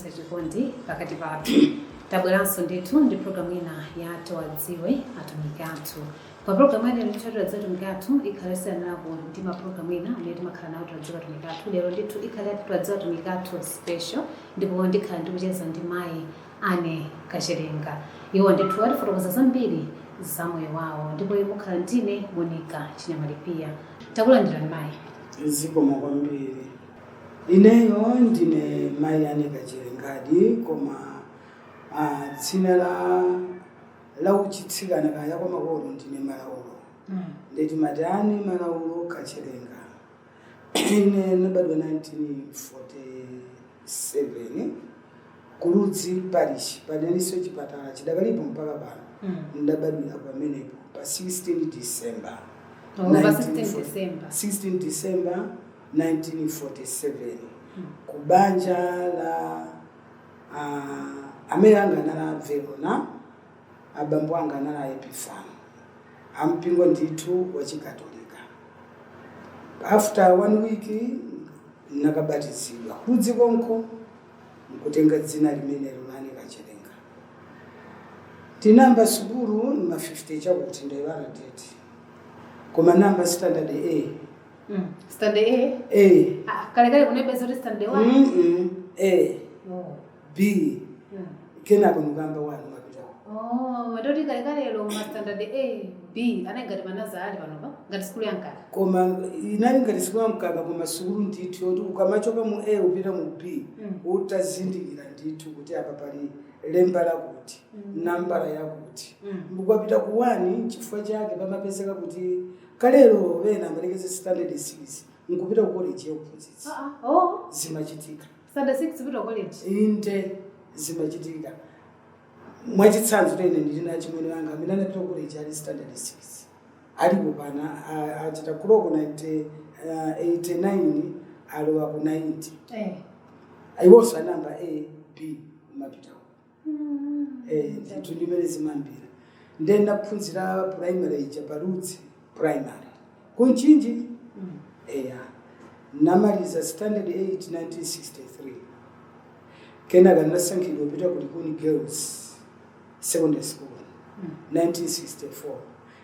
Kuchulukitsa chikondi pakati pathu. Tabweranso ndithu ndi programu ina ya Tiwadziwe Atumiki Athu. Kwa programu ya lero ndithu Tiwadziwe Atumiki Athu ikhala yosiyanako ndi mapulogalamu ena amene timakhala nawo Tiwadziwe Atumiki Athu. Lero ndithu ikhala ya Tiwadziwe Atumiki Athu special, ndipo ndikhala ndikucheza ndi Mayi Anne Kachelenga. Iwo ndithu atifotokoza zambiri za moyo wawo, ndipo mukhala ndine Monica Chinyamalipiya. Takulandirani, mayi. Zikomo kwambiri. Ineyo ndine Mayi Anne Kachelengadi, koma dzina la uchitsikana kaya kwa makolo ndine Malaulo. Ndeti mati Anne Malaulo Kachelenga. Ine ndinabadwa 1947 ku Ludzi Parish. Padalinso chipatala, chidakalipo mpaka pano. Ndabadwira pamenepo pa 16 December. Oh, pa 16 December. 16 December 1947, ku banja la amene anga anali Verona, abambo anga anali Epifano, ampingo ndithu wachikatolika. After one week nakabatizidwa ku Ludzi konko, nkutenga dzina limenelo la Anne Kachelenga. Tinamba sukulu ma 50 chakuti, ndaiwala date, koma namba standard A. Standard A? A. Ah, kalekale kunebeza kuti standard 1. A. Oh. B. Kenako nukamba wanu mapitawo. Oh, matoti kalekalelo ma standard A, B anali ngati manazale panopa, ngati sukulu ya mkaka. Koma inali ngati sukulu ya mkaka, koma sukulu ndithu yoti ukamachoka mu A upita mu B, utazindikira ndithu kuti apa pali lemba lakuti, nambala yakuti. Ukapita ku 1, chifukwa chake pamapezeka kuti kalero wena amalekeza standard 6 nkupita ku college yakuphunzitsa. Ah, ah. Oh, Zimachitika. Standard 6 kupita college? Inde, zimachitika. Mwachitsanzo, ine ndili na chimwene wanga amene anapita ku college ali standard 6. Alipo pana, achita kuloko 90, 89, alowa ku 90. Iwonso anamba A, B kumapitawo. Ndithu ndimene zimambira. Ndiye ndaphunzira primary ija pa Ludzi Primary ku Mchinji. Eya, namaliza standard 8 1963. Kenaka ndinasankhidwa kupita ku Likuni Girls Secondary School 1964.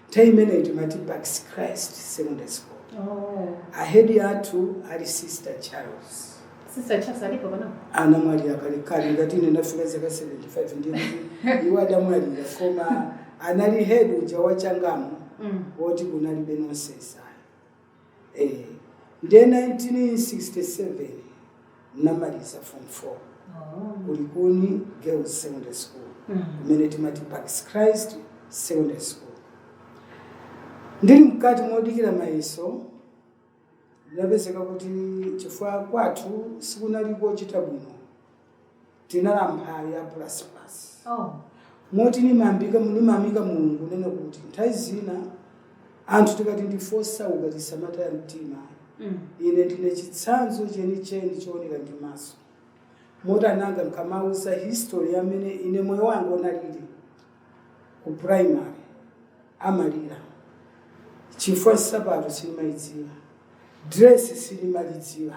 Nthawi imeneyi timati Pax Christ Secondary School. Oh. A head athu ali Sister Charles. Sister Charles alipo pano? Anamwalira kalekale. Ngati ine ndafika zaka 75, ndiye kuti iwo adamwalira, koma anali head uja wachangamo, woti kunalibe nonsense ayi. Ndiye 1967 namaliza form 4 ku Likuni Girls Secondary School, kumene timati Pax Christ Secondary School. Ndili mkati modikira mayeso, ndinapezeka kuti chifukwa kwathu sikunali kochita bwino, tinali amphawi a plus plus, moti nimamika Mulungu nene kuti nthawi zina anthu tikati ndife osauka, tisamataya mtima. Ine ndine chitsanzo chenicheni chooneka ndi maso, moti ananga nkamauza history amene ine moyo wanga unalili ku primary, amalira, chifukwa nsapato sinimayidziwa, dress sinimalidziwa,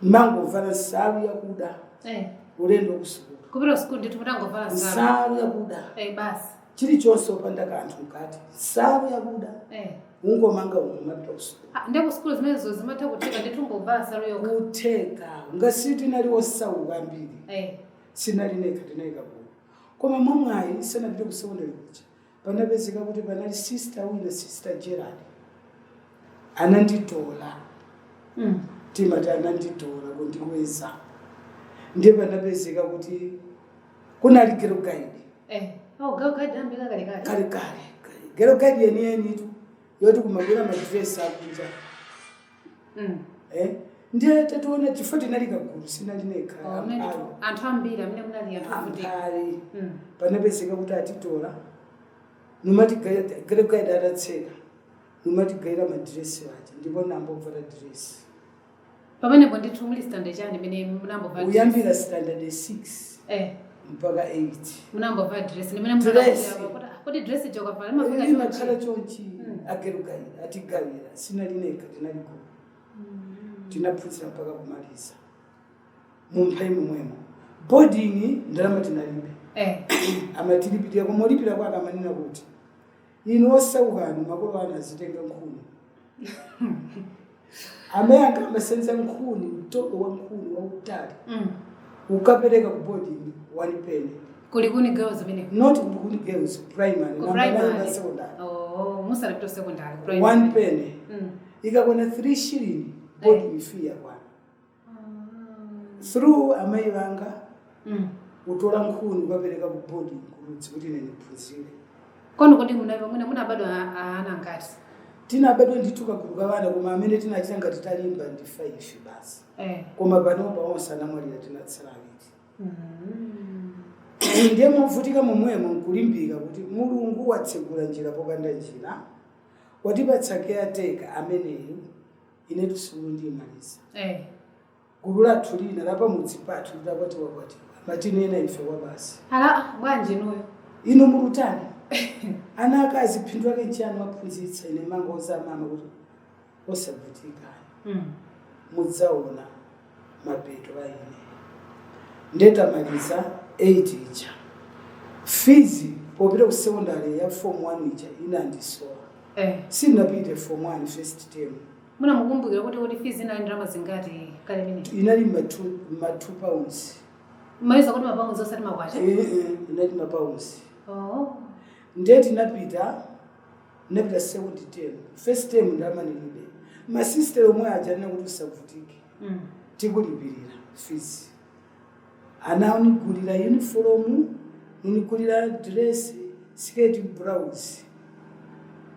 mangovala nsalu yakuda ulendo kusukulu. Kupita school ndithu mutangovala nsalu? Nsalu yakuda. Basi. Chilichonse opanda kanthu mkati, nsalu yakuda. Ungomanga umu, mapita kusukulu. Ah, ndipo school zimenezo zimatha kutheka ndithu ngovala nsalu yokha? Kutheka, ngasi tinali osauka ambiri. Sinali nekha, tinali kagulu. Koma mwamwayi, sanapite ku secondary kuja, panapezeka kuti panali sister wina, Sister Gerard, ananditola. Timati ananditola kundikweza. Ndiye panapezeka kuti kunali girl guide. Oh, girl guide ambika kalekale. Kalekale girl guide yeniyenitu yoti kumabwera madresi akunja. Ndiye tationa, chifukwa tinali kagulu, sinali nekha. Oh, mene ndithu anthu ambiri amene munali anthu ovutika. Amphawi. Panapezeka kuti atitola, numati girl guide atatseka, numatigayira madresi aja, ndipo nambovala dress. Pamenepo ndithu muli standard chani mene munambovala? Kuyambira standard 6 mpaka 8. Munambovala dress ndimene? Dress. Kodi dress jokavala imafika Imakhala chonchi? Chonchi. A girl guide atigawira, sinali nekha, tinali gulu. Tinaphunzira mpaka kumaliza mumphawi momwemo. Boarding ndalama tinalibe. Amatilipirira, koma olipira kwake amanena kuti inu osaukanu, makolo anu azitenga nkhuni. Amayi anga amasenza nkhuni, mtolo wa nkhuni wautali, ukapereka ku boarding, 1 penny. Kulikuni Girls imene? Not Kulikuni Girls, primary. Ku Number nine primary. Na secondary. Oh, musanapita secondary, primary. 1 penny. Ikakwana 3 shilling, boarding fee yakwana. Through amayi vanga utola nkhuni ukapereka ku boarding kuludzi kuti ine ndiphunzire. Kono kodi muna munabadwa ana ngati? Tinabadwa ndithu kagulu ka vana, koma amene tinachita ngati talimba ndi 5 basi. Koma panopa onse anamwalira, tinatsala awiri. Ndiye movutika momwemo nkulimbika kuti Mulungu watsegula njira popanda njira, watipatsa caretaker ameneyu, inetu sukulu ndiyimaliza. Gulu lathu lina lapamudzi pathu litakwatiwakwatiwa, matinena ife kwa basi. Ala, bwanji inuyo? Inu mulutani ana akazi, phindu lake nchiyani waphunzitsa? Ine mangoza mama kuti osavutika, mudzaona mapeto a ine. Ndetamaliza 8 ija, fees popita ku secondary ya form 1 ija inandisowa. Sindinapite form 1 first term. Munamukumbukira kuti fees inali ndalama zingati kale mene? Inali ma £2. Maiza kuti mapounds, osati makwacha? Eh, inali ma pounds. Oh. Ndiye tinapita, napita second term. First term ndamanilibe. Masisiteri omwe aja anena kuti usavutike, tikulipirira fees. Ananigulira uniform, nunigulira dress, skirt, blouse,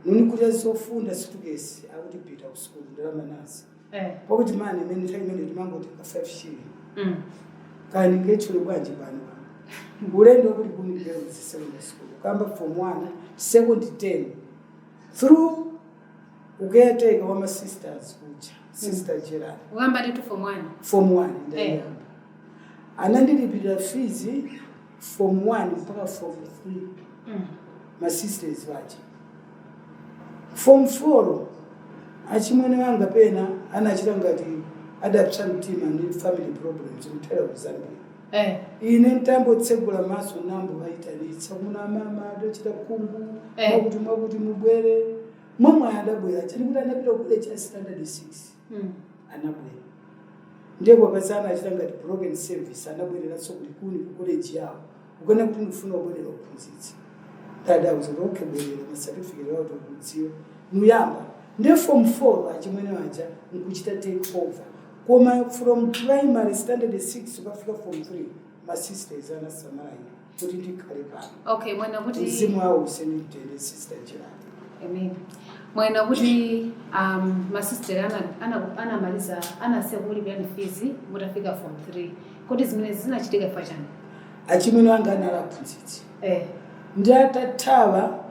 nunigulira zofunda, sutukesi, akuti pita ku sukulu, ndalama nazi. Pakuti mani imene nthawi imene timangotenga 5 shilling. Kani ngechule bwanji pano ulendo kuli kuni Girls Secondary School kamba form 1 second term through ucaretaker wa ma sisters kuja, Sister Gerard. Ukamba nditu form 1? Form 1 ndayamba. Anandilipirira fees form 1 mpaka form 3. Ma sisters waja. Form 4 achimwene wanga pena anachita ngati adapsa mtima ndi family problems, kuthera ku Zambia. Ine ntambotsegula maso, nambo vayitanitsa kuna mama adochita khungu. Mwakuti mwakuti mubwere momwe adabwera chani kuti anapita kule cha standard 6. Anabwera, ndiye popeza anachita ngati broken service, anabwereranso kulikuni ku college yawo ukana kuti ndifuna kubwerera kuphunzitsa. Ndadauza kuti okay, bwerera, macertificate wawo tikudziwa nuyamba. Ndiye form 4 achimwene waja nkuchita take over, koma from primary standard 6 ukafika form 3 ma sisters anasamala ine kuti ndikhale pano. Okay, mwena kuti Mzimu wawo usenitende, Sister Gerard. Amen. Mwena kuti masisteri anamaliza, anasiya kulipirani fees mutafika form 3. Kodi zimene zinachitika chifukwa chani? Achimwene wanga anali aphunzitsi. Ndi atathawa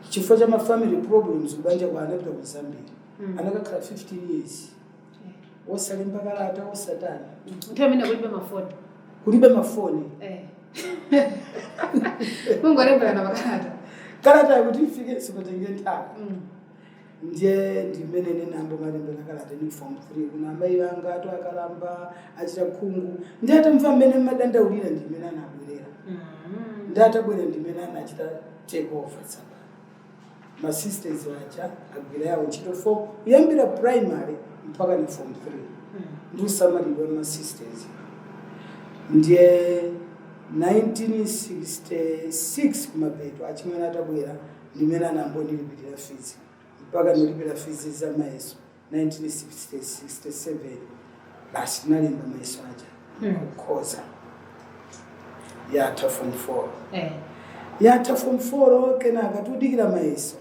chifukwa cha ma family problems kubanja kwa, anapita ku Zambia. Anakakhala 15 years wosalemba kalata, wosatani. Nthawi imene kulibe mafoni? Kulibe mafoni. Mungolemberana makalata. Kalata yakuti ifike sikutenge nthawi. Ndiye ndimene nenambo malembera kalata ni form 3 kuna amayi anga ato akalamba achita khungu. Ndi atamva mmene mmadandaulira, ndimene anabwerera. Ndi atabwera, ndimene anachita take over. Tsapano ma sisters aja agwira yawo ntchito form kuyambira primary mpaka na form 3. Ndi usamalidwa ma sisters. Ndiye 1966 kumapeto achimwene atabwera, ndimene anambondilipirira fees mpaka nolipira fees za mayeso 1967. Basi, tinalemba mayeso aja, kukhoza, yatha form 4. Yatha form 4, kenaka tudikira mayeso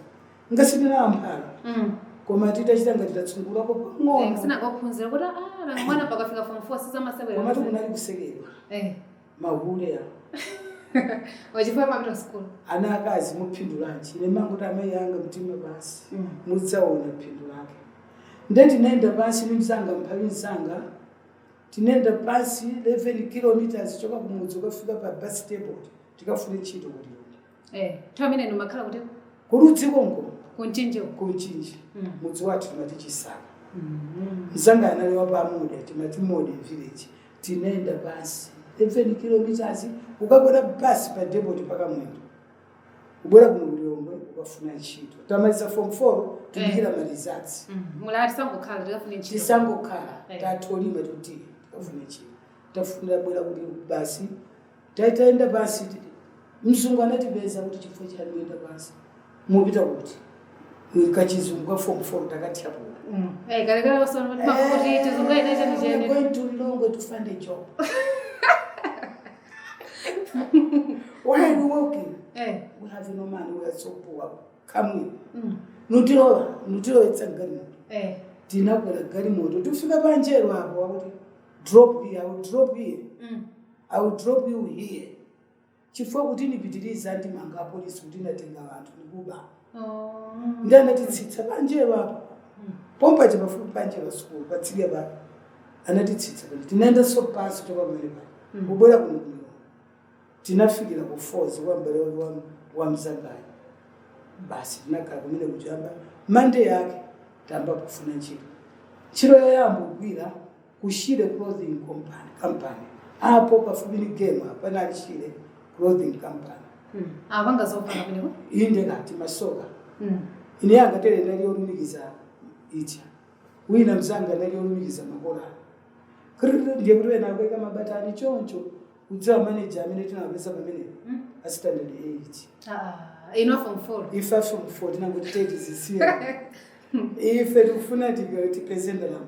ngasitinamphala. Koma titachita ngati tatsungulako pang'ono. Sinakuphunzira kuti ah, mwana pakafika form 4 sizamasewera. Komatu kunali kusekedwa. Mahule a Wachifukwa mapita school. Ana akazi muphindulanji? Ine manguti amayi anga mtima basi, mudzaona phindu lake. Nde tinaenda pansi ndi mzanga, mphawi mzanga, tinaenda pansi 11 kilometers choka kumudzi ukafika pa bus depot tikafune ntchito kulilonga. Nthawi imene makhala kuti? Kuludzi konko. Kunchinji? Kunchinji. Mudzi wathu timati Chisaka. Mzanga anali wa pamude, timati Mode village. Tinaenda pansi. 11 kilometers ukakwera basi pa depot pakamwendo, ubwera kuno kulilongwe ukafuna ntchito. Tamaliza form 4, tudikira ma results. Mulati sangokhala, tikafune ntchito. Tisangokhala. Tatolima tuti tikafune ntchito, tafunira bwera kuti basi taitaenda basi. Mzungu anatipeza kuti, "Chifukwa chani muyenda basi? Mupita kuti?" Kachizungu ka form 4 takathyapula. Kalekale kuti chizungu ine chani "We're chene. going to Lilongwe to find a job. Why are we walking? We have no money, we are so poor. Come in." Nutilowa, nutilowetsa galimoto. Tinakwera galimoto, tifika panjero apo wakuti, "Drop here, I will drop here. I will drop you here." Chifukwa kuti nipitiriza ndimanga apolisi kuti natenga vanthu nikuba. Oh. Ndi anatitsitsa panjero apo. Pompache pafupi panjero sukulu patsidya pake. Anatitsitsa panje. Tinaenda so pasi toka pamene pale. Kubwera kuno kuno. Tinafikira ku Falls kwa m'bale wake wa mzangayo. Basi tinakhala kumene kuchamba. Monday yake tamba kufuna ntchito. Ntchito yoyamba kugwira ku Shire Clothing Company. Apo pafupi ni game panali Shire Clothing Company. Apanga zopanga kumeneko? Inde kati masoka. Ine yanga tere ndali yolumikiza ija. Wina mzanga ndali yolumikiza makola. Krrr, ndiye kuti wena akuika mabatani choncho, kudziwa manager amene tinapeza pamene a standard 8. Ah, ino form 4. Ife form 4 tinangoti teti zisiye. Ife tikufuna tipeze ndalama.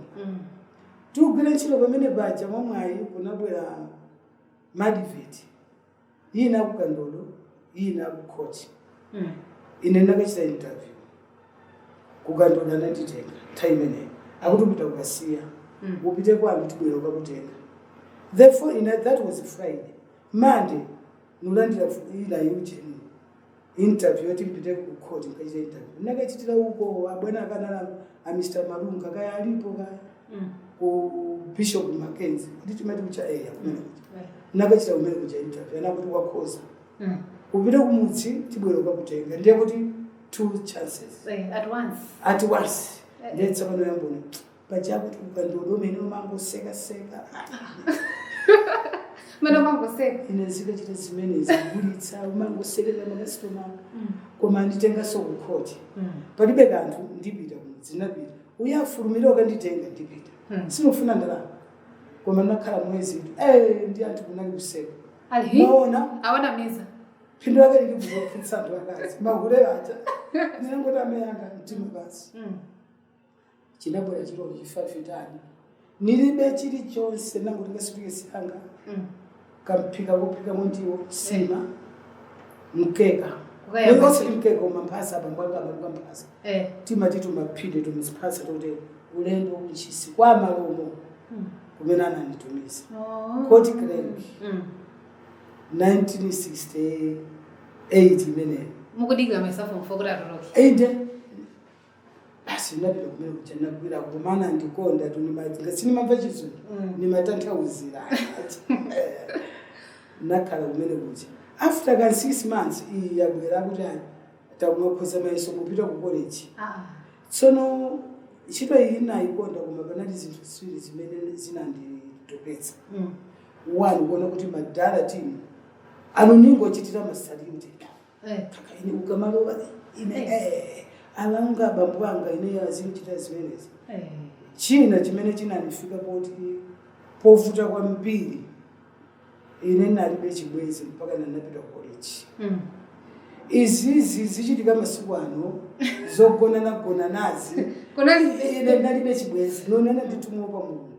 Tikugwira ntchito pamene paja, mwamwayi kunabwera ma advert. Ina ku Kandodo, ina ku court. Ine ndakachita interview kukandodo, ananditenga nthawi imeneyo akuti upita kukasiya, upite kwanu, tibwera ukakutenga. Therefore ina, that was Friday. Monday nulandira ila ujeni interview yoti mpite ku court nkachita interview. Ndakachitira uko, abwana akanala a Mr Malunga, kaya alipo kaya, ku Bishop Mackenzie kuti timati kucha eya kumene kucha. Ndakachita kumene kucha interview, anakuti wakhoza, upite kumudzi, tibwera ukakutenga. Ndiye kuti two chances At once. At once. Ndiye tsopano yambona pachakuti ukandodo umene umangosekaseka. Mene umangoseka. Ine zikachita zimenezi, kugulitsa, umangosekera makasitoma, koma anditenganso kukhoti, palibe kanthu, ndipita kumudzi. Ndinapita, uye afulumire ukanditenga, ndipita. Sinofuna ndalama, koma ndakhala mwezi ndi anthu kunali kuseka. Ali. Maona. Awana miza. Phindu lake lili kuzophunzitsa anthu akazi mahule aja, ndinangoti ameyanga mtima basi. Chinabwera chilolo chifafitani, nilibe chilichonse, nangoti kasutikesi anga, kamphika kophika mundiwo, sima, mkeka. Kukayamba Ningositi ntchito. mkeka uma mphasa, abambo anga amaluka mphasa. Timati tumaphinde tumiziphatsa tote, ulendo kuntchisi kwa malomo kumene ananditumiza. Oh. Court clerk. 1968 imeneyo. Mukudikira maisa form 4 kuti atoloke. Inde, basi ndinapita kumene kuja, ndinagwira kumana ndikonda tu, sinimamva chizungu, nimatanthauzira. Nakhala kumene kuja, after kan 6 months iyi yabwera kuti ayi, takumakhoza mayeso, kupita ku college. Tsono ntchito iyi inayikonda, koma panali zinthu ziwiri zimene zinanditopetsa. One, kuona kuti madala team anoningochitira ma salute. Kaka ine ukamalowa ine alanga abambo anga ine azinchita zimenezi. China chimene chinandifika poti povuta kwambiri, ine nalibe chibwezi mpaka nanapita ku college. Izizi zichitika masiku ano zogonanagona nazi. Kunali. Ine nalibe chibwezi, nonena nditumuopa Mulungu.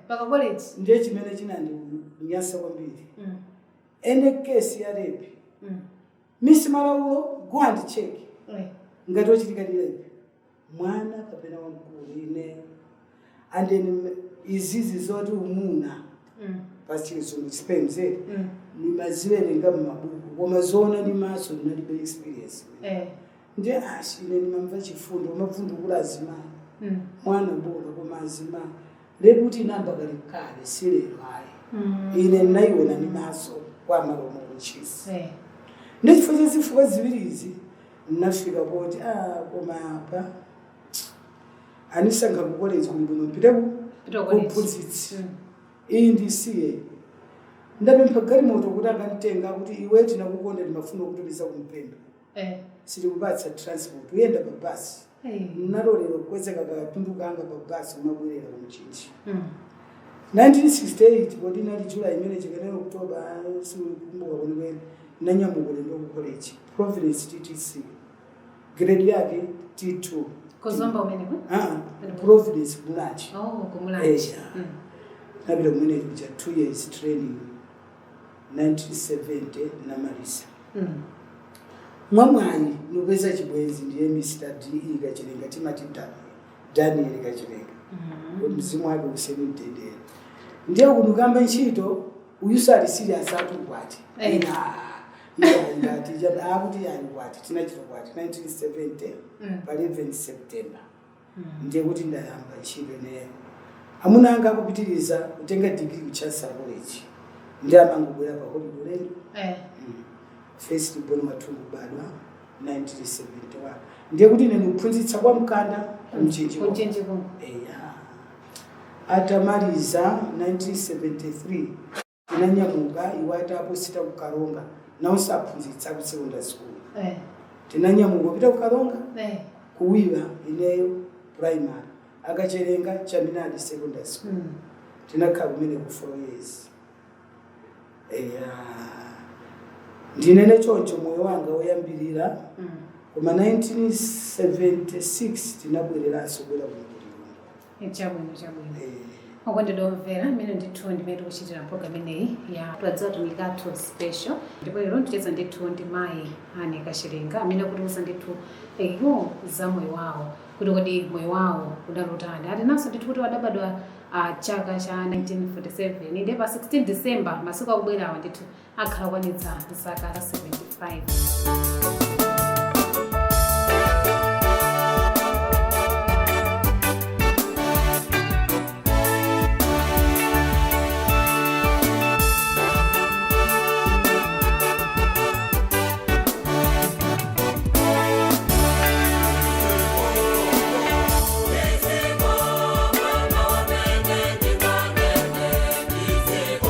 Paka college. Ndiye chimene chinandinyasa kwambiri, ene kesi ya rape, Miss Malaulo, go and check. Ngati wachitika ndi rape, mwana kapena wamkulu, ine and then izizi zoti umuna pachizungu sperms, nimaziwerenga mmabuku, koma zoona ndi maso ndinalibe experience. Ndiye ashi ine ndimamva chifundo umavundukula azimayi. Mwana bola, koma azimayi rape kuti inamba kalekale, si lero ayi. Ine ndinayiona ndi maso kwa malomo kuntchisi. Ndi chifukwa cha zifukwa ziwiri izi ndinafika poti koma apa anisankha ku college kuli bwino mpite ku Pita ku college. kuphunzitsi. Iyi ndisiye. Ndapempha galimoto kuti akanditenga, kuti iwe tinakukonda, timafuna kutumiza kumpemba, sitikupatsa transport, uyenda pa basi. Nalolero kukwezeka katundu kanga pa basi umabwerera kumchinji. 1968, kodi inali July imene chikanena October, sikukumbuka kwenikweni, nanyamuka ulendo ku college, Providence TTC, grade yake T2. Kuzomba umeneko? Ah, Providence Mulanje. Oh, kumulanje. Napita kumene kuja 2 years training, 1970 namalisa. Mwamwayi nupeza chibwenzi, ndiye Mr D Kachilenga, timati Daniel Kachilenga. Mzimu wake useni mtendere. Ndiye kuti ntchito uyu sali serious atukwati. Ina ngati akuti yani kwati tinachita kwati 1970 pa 11 September. Ndiye kuti ndayamba ntchito ineyo, amuna anga akupitiriza kutenga degree ku Chancellor College, ndi amangobwera pa holiday ulendo. First born mathungu kubadwa 1971, ndiye kuti ine ndikuphunzitsa kwa mkanda kumchinji. Kumchinji konko. Eya, atamaliza 1973 tinanyamuka, iwo ataposita ku Karonga, nawonso aphunzitsa ku secondary school. Tinanyamuka kupita ku Karonga, kuwiwa ineyo primary, akacherenga Chaminade Secondary School. Tinakhala kumene ku 4 years. Eya, ndinene choncho moyo wanga woyambirira. Koma 1976 tinabwereranso kubwera kuno kulilongwe. Chabwino, chabwino. Okondedwa omvera, mmene ndithu ndimene tikuchitira program ineyi ya Tiwadziwe Atumiki Athu special, ndipo lero ndikucheza ndithu ndi mayi Anne Kachilenga amene akutiuza ndithu iwo za moyo wawo, kuti kodi moyo wawo udali utani. Atinanso ndithu kuti wadabadwa chaka cha 1947, ndiye pa 16 December masiku akubwerawa ndithu akhala kwanitsa zaka 75. Iziko.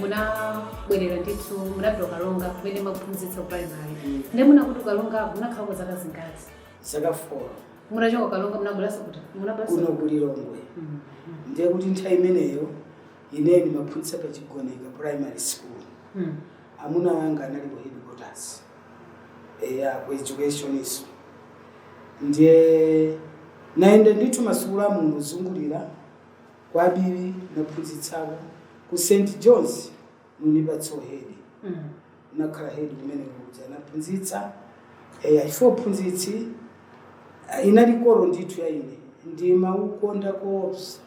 Munabwerera ndithu, munapita Ukalonga kumene makuphunzitsa ku primary. Ndi munakuti Ukalonga munakhalako zaka zingati? Zaka 4. Munachoka Ukalonga munabweranso kuti munabweranso? Kuno kuLilongwe. Ndiye kuti nthawi imeneyo ine ndimaphunzitsa pa Chigoneka Primary School. Amuna anga anali ku headquarters, eya, ku education iso. Ndiye naenda ndithu masukulu a munthu ozungulira kwa Bibi, naphunzitsako ku St Johns, munipatso head. Nakhala head kumene kuja, naphunzitsa, eya, ifo phunzitsi inali call ndithu ya ine. Ndimaukonda koopsa.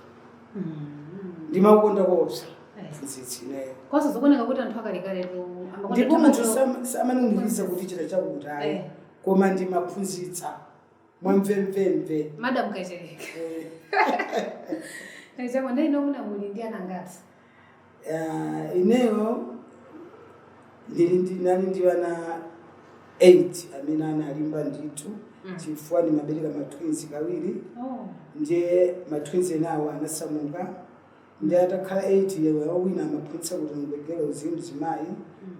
Ndimaukonda koopsa phunzitsi ineyo. Kwanso zikuoneka kuti anthu akalekaletu amakonda. Ndipo munthu samanumiriza kuti chita chakuti ayi. Koma ndimaphunzitsa mwamvemvemve. Madam Kachereka. Chako ndi ino muna muli ndi ana angati? Ineyo ndinali ndi ana 8 amene analimba ndithu, chifukwa ndimabereka ma twins kawiri. Oh. Ndiye ma twins enawo anasamuka, ndi atakhala 8 yewe wina amaphunzitsa kuti ngwegero mzimayi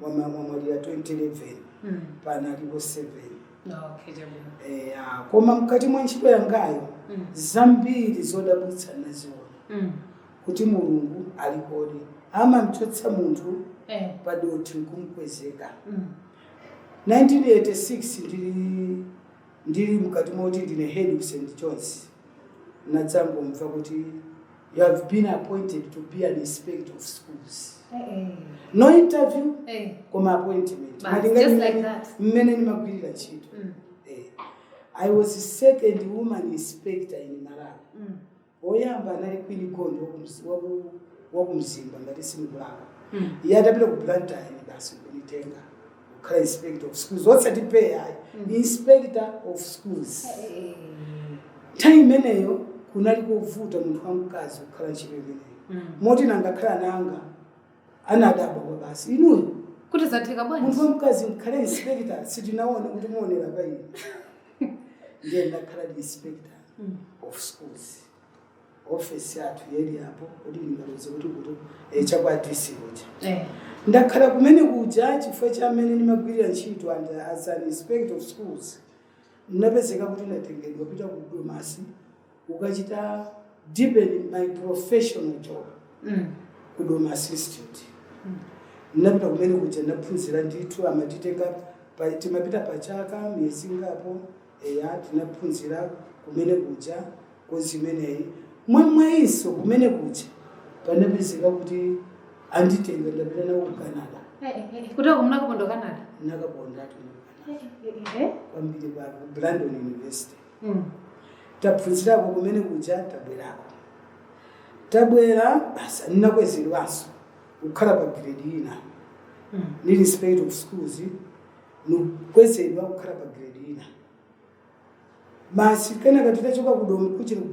wamwalira 2011. Panalipo 7. Okay, chabwino. Koma mkati mwa ntchito yangayo zambiri zodabwitsa naziona, kuti Mulungu alikodi, amamchotsa munthu padothi nkumkwezeka. 1986 ndili mkati moti ndine head ku St Johns, nadzangomva kuti you have been appointed to be an inspector of schools. No interview, koma appointment. Bas, Malinga just like that. Mmene ndimagwirira ntchito. I was the second woman inspector in Malawi. Woyamba anali Queen Gondo wakumzimba, ngati sindikulakwa. Iye atapita ku Blantyre, basi kunitenga kukhala inspector of schools, osati pay ayi, inspector of schools. Nthawi imeneyo kunali kovuta munthu wamkazi kukhala ntchito imeneyo, moti nangakhala nanga anadabwa kwa basi, inuyo Kuti zatheka bwanji? Munthu wamkazi mkhale inspector, sitinaone kuti muonera pa ine. Ndiye ndakhala ndi inspector of schools. Office yathu yeli apo, kuti ndingaloze kuti chakwa DC kuja. Ndakhala kumene kuja chifukwa cha amene ndimagwirira ntchito, and as an inspector of schools ndinapezeka kuti ndatengedwa kupita ku Domasi ukachita deepen my professional job. Ku Domasi Institute ndinapita kumene kuja, ndaphunzira ndithu. Amatitenga timapita pachaka miyezi ingapo, eya, tinaphunzira kumene kuja kozi imeneyi. Mwamwayinso kumene kuja panapezeka kuti anditenga, ndapita nawo ku Canada. Kutako munakaponda Canada? Nakapondatu ku Canada. Kwambiri kwa ku Brandon University. Taphunzirako kumene kuja, tabwerako, tabwera basa, ndinakwezedwanso kukhala pa grade ina. Ndili inspector of schools, nikukwezedwa kukhala pa grade ina basi. Kenaka titachoka ku Dom kuchira ku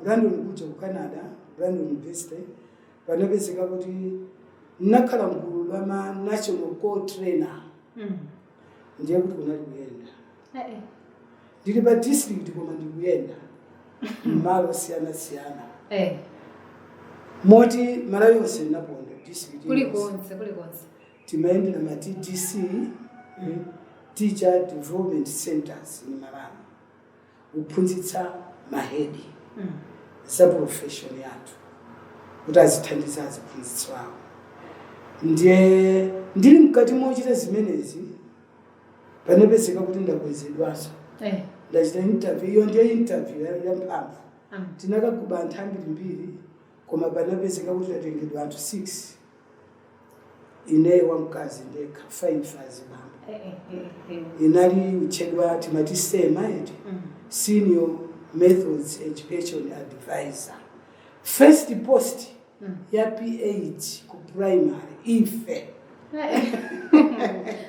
Brandon kuja ku Canada, Brandon University, panapezeka kuti ndinakhala mgulu la ma national co-trainer. Ndiye kuti kunali kuyenda. Ndili pa district koma ndikuyenda mmalo osiyanasiyana, moti Malawi yonse ndinaponda district Kuli yonse. Konse, kuli konse. Timayendera ma TDC, Teacher Development Centers in Malawi, kuphunzitsa ma head za profession yathu kuti azithandiza aziphunzitsi wawo. Ndiye ndili mkati mochita zimenezi, panapezeka kuti ndakwezedwanso. Ndachita interview, iyo ndiye interview ya mphamvu. Tinakaguba anthu ambirimbiri, koma panapezeka kuti tatengedwa anthu 6, ineyo wamkazi ndekha, 5 azibambo. Inali utchedwa timati SEMA eti, Senior Methods Education Advisor, first post ya P8 ku primary ife.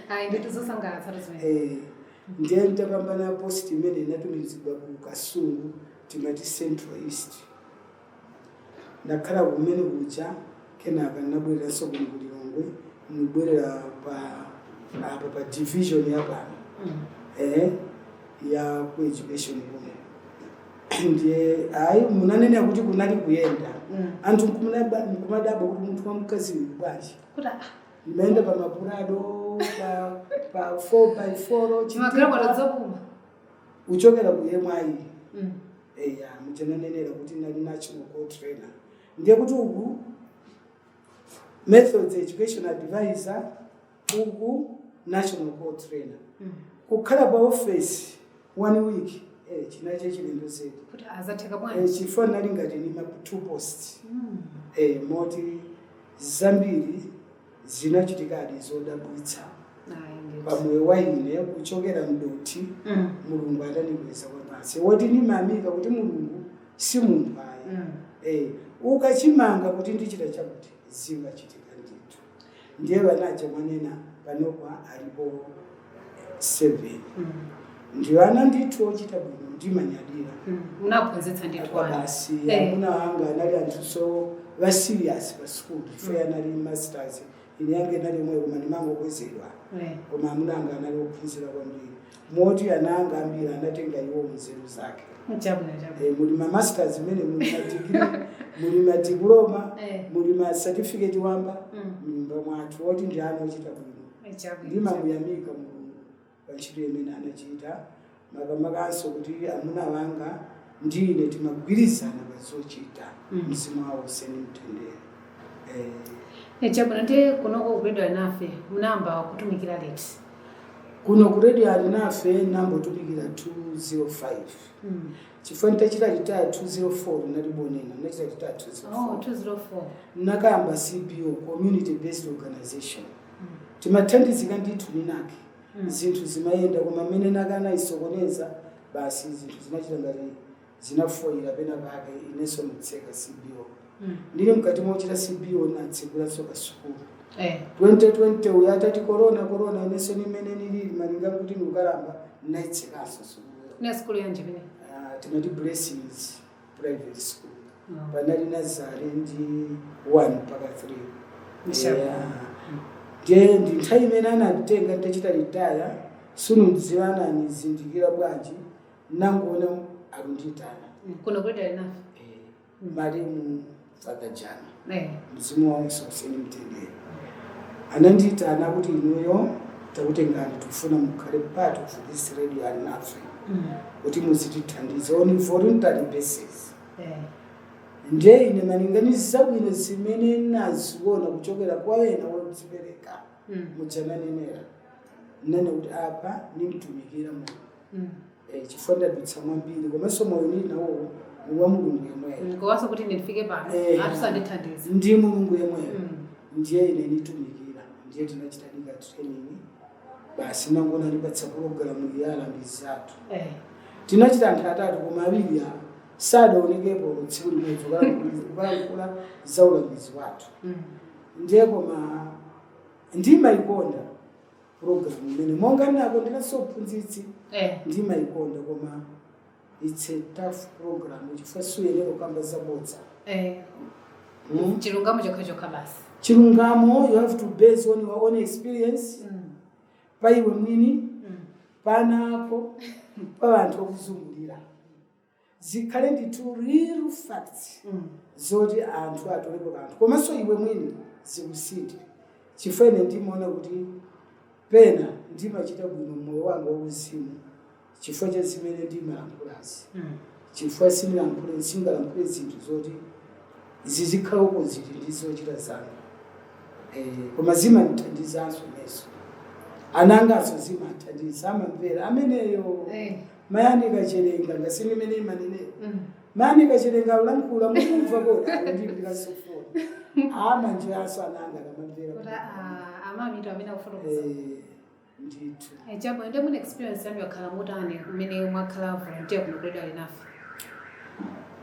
Ayi, ndithu zosangalatsa zimene. Ndiye nditapambana post imene, inatumizidwa ku Kasungu, timati Central East. Ndakhala kumene kuja, kenaka ndinabwereranso kuno ku Lilongwe, ndibwerera pa apa pa division ya pano ya ku education kuno. Ndiye ayi, munanena kuti kunali kuyenda, anthu nkumadabwa kuti munthu wamkazi uyu bwanji. Kuti ah, Ndimayenda pa maPrado, pa 4x4. Magalimoto zopuma. Uchokera ku MI. Eya, muchananenera kuti nali national co-trainer, ndiye kuti uku methods education advisor, uku national co-trainer. Kukhala pa office one week, chinali chachilendo zedi. Kuti azatheka bwanji? Chifukwa nali ngati nima two posts. Moti zambiri zinachitikadi zodabwitsa Ayi, ndithu. pamoyo wa ine kuchokera mdoti. Mulungu atanikweza kwapasi, woti nimayamika kuti Mulungu si munthu ayi. Ukachimanga kuti ndichita chakuti, zimachitika ndithu. Ndiye vanaja mwanena panopa alipo 7. Ndiyo ana ndithu ochita bwino, ndimanyadira. Munaphunzitsa ndithu ana. Basi. Amuna anga anali anthu so va serious pa school before, anali masters. Ine yange inali imwe, koma ndimangokwezedwa. Koma amuna anga anali ophunzira kwambiri, moti ana anga ambiri anatenga iwo munzeru zake. Chabwino, chabwino. Muli ma masters imene, muli ma degree, muli ma diploma, muli ma certificate wamba mnyumba mwathu, woti ndi ana ochita bwino. Chabwino. Ndimamuyamika Mulungu pa ntchito imene anachita, makamakanso kuti amuna wanga ndi ine timagwirizana pa zochita. Mzimu wawo useni mtendere. Chabwino, ndi kunoko ku Radio Alinafe munayamba kutumikira liti? Kuno ku Radio Alinafe nambotumikira 205, chifukwa nditachita retire 204, nalibonena ndachita retire 204. Oh, 204. Nakayamba CBO, community based organization. Timathandizika ndithu ninake, zinthu zimayenda, koma mmene nakana isokoneza basi, zinthu zinachita ngati zinafoyira pena pake, inenso mutseka CBO. Ndili mkati mochita CBO, natsekulanso kasukulu. 2020 uyo atati corona corona, inenso nimene nilili malinga kuti ndikukalamba, naitsekanso sukuluyo. Ne skulu yanji imene? Ah, timati Blessings Private School. Panali nursery ndi 1 mpaka 3. Mishapu. Yeah. Ndiye ndi nthawi imene ananditenga nditachita retire, sunundidziwa ananizindikira bwanji, nangoona akundiyitana. Kuno ku Radio Alinafe? Malemu Father Jana, mzimu wawo useni mtendere, anandiyitana kuti inuyo takutengani, tikufuna mukhale part of this Radio Alinafe, kuti muzitithandiza on voluntary basis. Ndiye ine malinganiza bwino zimene naziona kuchokera kwa ena wodzipereka, mujananenera nene kuti apa nimtumikira Mulungu. Chifukwa ndadutsa mwambiri, komanso moyo ndili nawo wa Mulungu yemweyo. Kowanso kuti ndifike pano, atusandithandiza. Ndi Mulungu yemweyo. Ndiye ine nitumikira, ndiye tinachita dika training basi, nangona ndipatsa pulogalamu ya alangizi athu. Tinachita anthu atatu, koma awiri awo sadaonekepo tsiku limodzi kukalankhula za ulangizi wathu. Ndiye koma ndimayikonda pulogalamu imene, monga ndinakonderanso uphunzitsi. Ndimayikonda, koma it's a tough program chifukwa suyenera kukamba zabodza. Chilungamo chokha chokha basi. Chilungamo, you have to base on your own experience, pa iwe mwini, panako pa anthu okuzungulira, zikhale ndithu real facts zoti anthu atolepo kanthu, komanso iwe mwini zikusinthe. Chifukwa ine ndimaona kuti pena ndimachita bwino mmoyo wanga wauzimu chifukwa cha zimene ndimalankhulazi, chifukwa sindilankhule, singalankhule zinthu zoti zizikhala opposite ndi zochita zanga. Koma zimandithandizanso neso, anangaso zimathandiza, amamvera ameneyo. Mayani kacherenga ngasini imene imanenera, mayani kacherenga ulankhula mukumva kodi akundipikasofona amanjeranso ananga kamamvera. Kuti ah, amamito amene akufotokoza. Ndithu. Chabwino, ndi mune experience yanu yakhala motani mmene mwakhala volunteer kuno ku Radio Alinafe?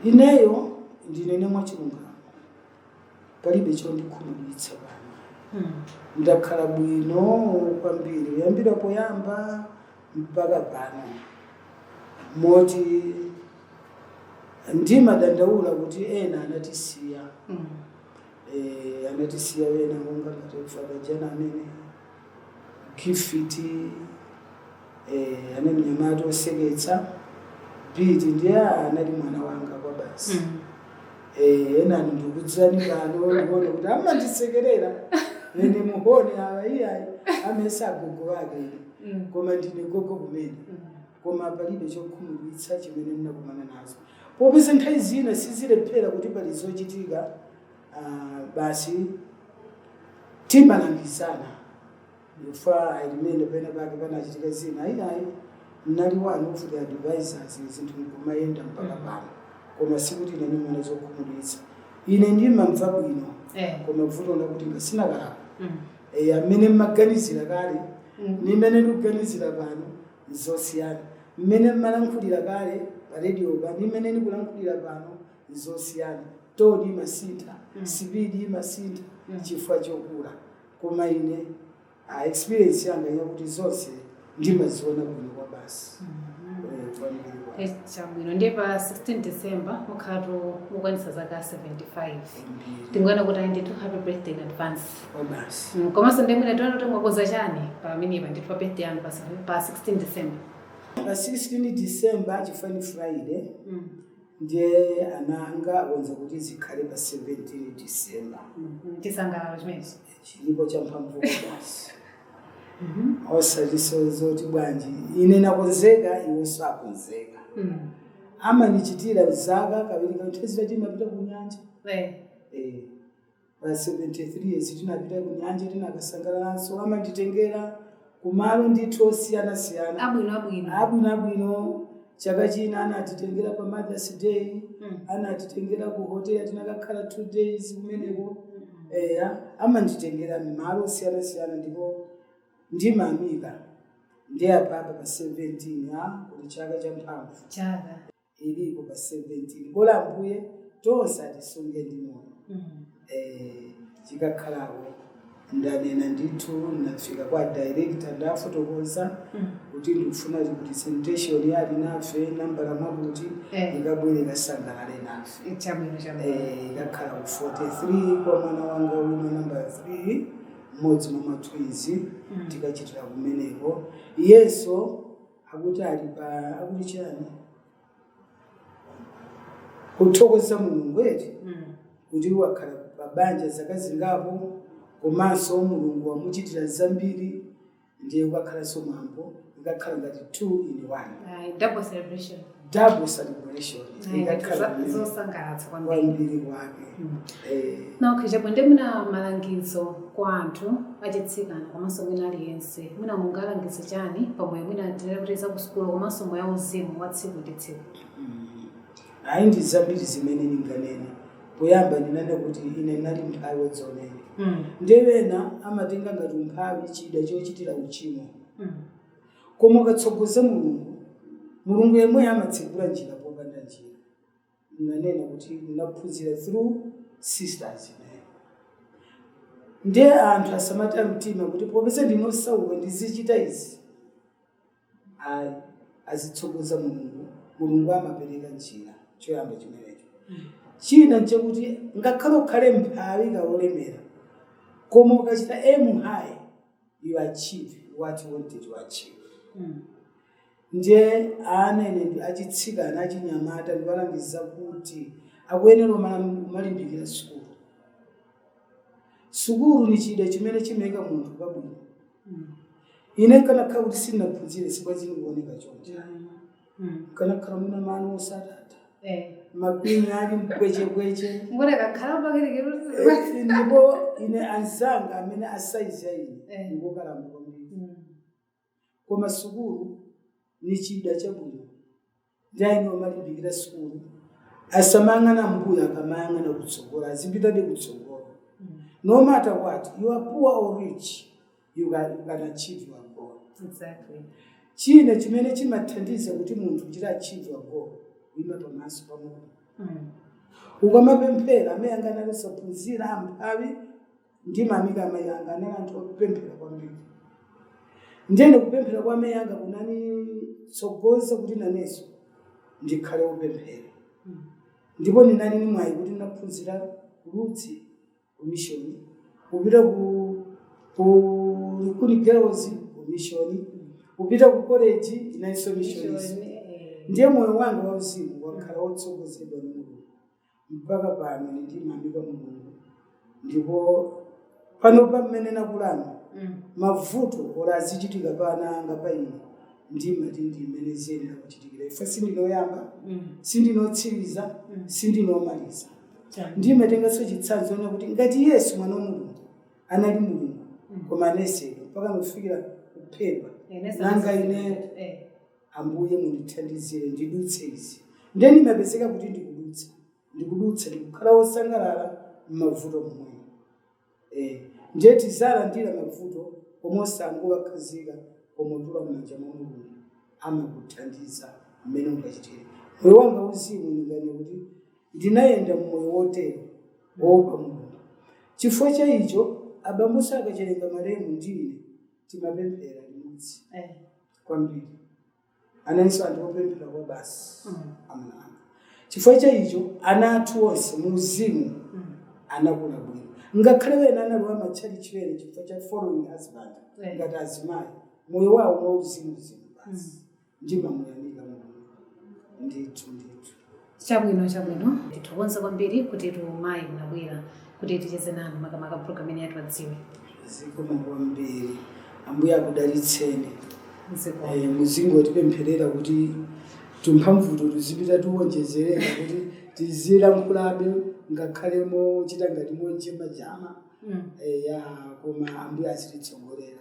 Ineyo ndinene mwachilungamo, palibe chondikhumudwitsa pano. Ndakhala bwino kwambiri kuyambira poyamba mpaka pano, moti ndimadandaula kuti ena anatisiya. Anatisiya wena monga ngati Father Jana amene Gift, ane mnyamata oseketsa. Piti ndiye anali mwana wanga kwa basi. Enani ndikudzani pano, ndikuone kuti amandisekerera ene muhone awa, iyayi, amesa agogo ake ine. Koma ndine gogo kumene. Koma palibe chokhumudwitsa chimene ndinakumana nazo, popeza nthawi zina sizilephera kuti pali zochitika. Basi timalangizana ifa alimene pena pake panachitika zina, ayiayi, ndinali one of the advisors, zinthu nkumayenda mpaka pano. Koma sikuti ine ndimaona zokhumudwitsa, ine ndimamva bwino. Koma vuto lakuti ngasinakalapa. Amene mmaganizira kale nimene ndikuganizira pano nzosiyana, mmene mmalankhulira kale pa radio pa nimene ndikulankhulira pano nzosiyana, tone imasintha, speed imasintha chifukwa chokula. Koma ine experience yanga yakuti zonse ndimaziona bwino kwa basi. Kwambiri kwa Chabwino, ndiye pa 16 December mukhalatu mukwanitsa zaka 75. Kwambiri. Tingoona kuti ayi ndithu, happy birthday in advance. Kwa basi. Komanso ndiye mwina tiona kuti mwakonza chani pamenepa ndithu pa birthday yanu pa 16 December. Pa 16 December, chifukwa ni Friday, ndiye ana anga akonza kuti zikhale pa 17 December. Chisangalalo chimenechi. Chilipo champhamvu basi, osati zoti bwanji, ine nakonzeka, iwonso akonzeka. Amanichitira zaka kawiri kawiri, nthawi zina timapita ku nyanja. Pa 73 years tinapita ku nyanja, tinakasangalalanso, amanditengera kumalo ndithu osiyanasiyana. Abwino abwino. Abwino abwino. Chaka china anatitengera pa Mother's Day, anatitengera ku hotel, tinakakhala 2 days kumeneko. Eya, amanditengera malo osiyanasiyana ndipo ndimamika. Ndiye apapa pa 17 ha kuti chaka cha mphamvu Chaka iliko pa 17. Bola Ambuye tonse atisunge ndi moyo. Chikakhalawo ndanena ndithu, ndafika kwa director, ndafotokoza kuti ndikufuna representation yali nafe nambala mwakuti ikabwere ikasangalale nafe. Chabwino, chabwino. Ikakhala ku 43 kwa mwana wanga wina namba 3, mmodzi mwa ma twins. Tikachitira kumeneko. Iyenso akuti ali pa, akuti chani, kuthokoza Mulungu eti kuti wakhala pa banja zaka zingapo, komanso Mulungu wamuchitira zambiri, ndiye kukakhalanso mwambo, ikakhala ngati 2 in 1. Ayi, double celebration. Double celebration. Ayi, ikakhala kumene zosangalatsa kwambiri. Kwambiri kwake. Na okay, chabwino, ndi mwina malangizo kwa anthu achitsikana komanso mwina aliyense, mwina mungalangize chani pamoyo, mwina tinene kuti za kusukulu komanso moyo wauzimu wa tsiku ndi tsiku? Ayi, ndi zambiri zimene ndinganene. Poyamba ndinene kuti ine ndinali mphawi wodzionene. Ndiye ena amatenga ngati umphawi chida chochitira uchimo, koma ukatsogoza Mulungu, Mulungu yemwe amatsekula njira popanda njira. Ndinanena kuti ndinaphunzira through sisters ine. Ndiye anthu asamata mtima kuti popeza ndinosauka ndizichita izi, ayi, azitsogoza Mulungu, Mulungu amapereka njira. Choyamba chimenecho. China nchakuti ngakhale ukhale mphawi kaolemera, koma ukachita aim high, you achieve what you wanted to achieve. Ndiye ana ine ndi achitsikana, achinyamata, ndiwalangiza kuti akuyenera kumalimbikira sukulu. Sukulu ni chida chimene chimayika munthu pabwino. Ine nkanakhala kuti sindinaphunzire, sibwenzi ndikuoneka choncho. Nkanakhala mwina mano osatata, makwini ali mpwechepweche. Ngone kakhala pakerekero. Ndipo ine anzanga amene asaizi ya ine ngokalamba kwambiri. Koma sukulu ni chida chabwino, ndi aine omalimbikira sukulu, asamayang'ana mbuyo, akamayang'ana kutsogolo, azipitabe kutsogolo. No matter what, you are poor or rich, you can achieve your goal. China chimene chimathandiza kuti munthu kuchita achieve your goal, kuima pamaso pa Mulungu. Ukamapemphera, amayi anga anali osaphunzira, amphawi, ndimamika amayi anga, anali anthu opemphera kwambiri. Ndiyende kupemphera kwa amayi anga kunanitsogoza kuti nanenso ndikhale wopemphera. Ndipo ndinali ni mwayi kuti ndinaphunzira ku Ludzi ku mission, kupita ku Likuni Girls ku mission, kupita ku college inalinso missions. Ndiye moyo wanga wauzimu wakhala wotsogozedwa ndi Mulungu mpaka pano. Ine ndimayamika Mulungu, ndipo panopa mmene nakulano, mavuto ora azichitika pa ana anga, pa ine, ndimati ndi mmene ziyenera kuchitikira. Ife sindinoyamba, sindinotsiriza, sindinomaliza. Ndimatenganso chitsanzo ona kuti ngati Yesu mwana wa Mulungu anali Mulungu, koma anayesedwa mpaka kufikira kuphedwa, nanga ine? Ambuye mundithandizire ndidutse izi. Ndiye ndimapezeka kuti ndikudutsa, ndikudutsa, ndikukhala wosangalala m'mavuto momwemo. Ndiye tizalandira mavuto, koma osangowakhazika, koma utula m'manja mwa Mulungu, amakuthandiza mmene ungachitire. Moyo wanga uzimu, ndingane kuti ndinayenda mmoyo wotero woopa Mulungu. Chifukwa cha icho, abambo Sakachilenga malemu ndi ine timapemphera limodzi kwambiri. Analinso anthu opemphera kwa basi, amuna anga. Chifukwa cha icho, ana athu onse mu uzimu anakula bwino, ngakhale wena analowa matchalichi wene chifukwa cha following husband, ngati azimayi, moyo wawo mwa uzimu uzimu basi. Ndimamuyamika Mulungu ndithu, ndithu. Chabwino, chabwino. Tithokoze kwambiri kuti mayi munabwera kuti ticheze nanu, makamaka program imene ya Tiwadziwe. Zikomo kwambiri, Ambuye akudalitseni. Zikomo. Muzingotipempherera kuti tumphamvuto tuzipita tiwonjezereka, kuti tizilankhulabe ngakhale mochita ngati monjemajama. Ya, koma Ambuye azititsogolera.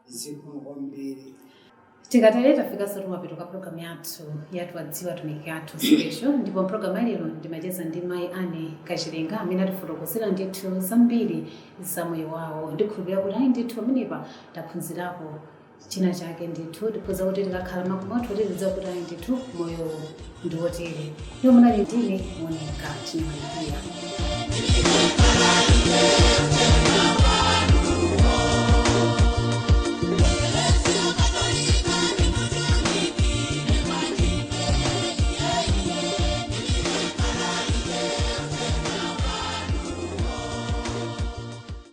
Zikomo kwambiri. Tikatere tafikanso kumapeto ka programu yathu ya Tiwadziwe Atumiki Athu special, ndipo programu yalero ndimacheza ndi mayi Anne Kachilenga amene atifotokozera ndithu zambiri za moyo wawo. Ndikhulupirira kuti ayi ndithu, pamenepa taphunzirapo china chake ndithu. Tiphunza kuti tikakhala makomo athu tizidziwa kuti ayi ndithu, moyo ndi wotere. Ndipo munali ndine Monica Chinamalipiya.